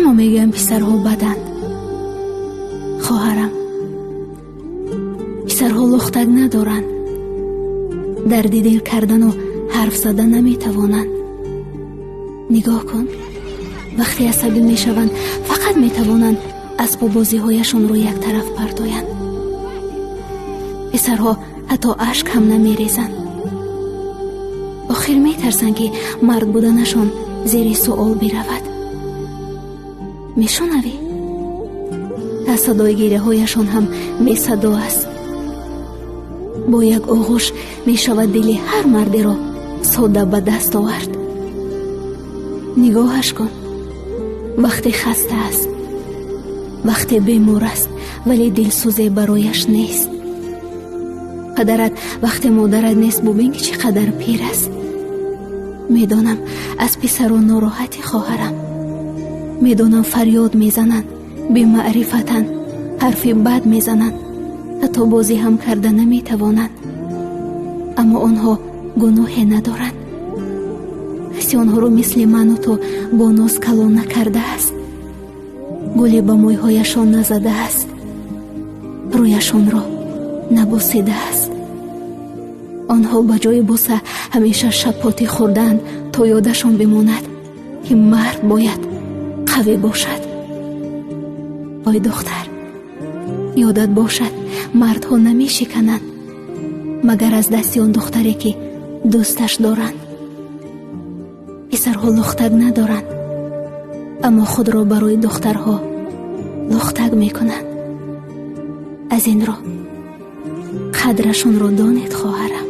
Ҳама мегӯянд, писарҳо баданд. Хоҳарам, писарҳо лухтак надоранд, дарди дил кардану ҳарф зада наметавонанд. Нигоҳ кун, вақте асабӣ мешаванд, фақат метавонанд асбоббозиҳояшонро яктараф партоянд. Писарҳо ҳатто ашк ҳам намерезанд. Охир метарсанд, ки мард буданашон зери суол биравад. Мешунавӣ, аз садои гиряҳояшон ҳам бесадо аст. Бо як оғӯш мешавад дили ҳар мардеро сода ба даст овард. Нигоҳаш кун, вақте хаста аст, вақте бемор аст, вале дилсӯзе барояш нест. Падарат вақте модарат нест, бубин, ки чӣ қадар пир аст. Медонам, аз писару нороҳати, хоҳарам. Медонам, фарёд мезананд, бемаърифатанд, ҳарфи бад мезананд, ҳатто бозӣ ҳам карда наметавонанд, аммо онҳо гуноҳе надоранд. Касе онҳоро мисли ману ту бо ноз калон накардааст, гуле ба мӯйҳояшон назадааст, рӯяшонро набусидааст. Онҳо ба ҷои буса ҳамеша шапотӣ хӯрдаанд, то ёдашон бимонад, ки мард бояд қавӣ бошад. Ой духтар, ёдат бошад, мардҳо намешикананд, магар аз дасти он духтаре, ки дӯсташ доранд. Писарҳо лухтак надоранд, аммо худро барои духтарҳо лухтак мекунанд. Аз ин рӯ қадрашонро донед, хоҳарам.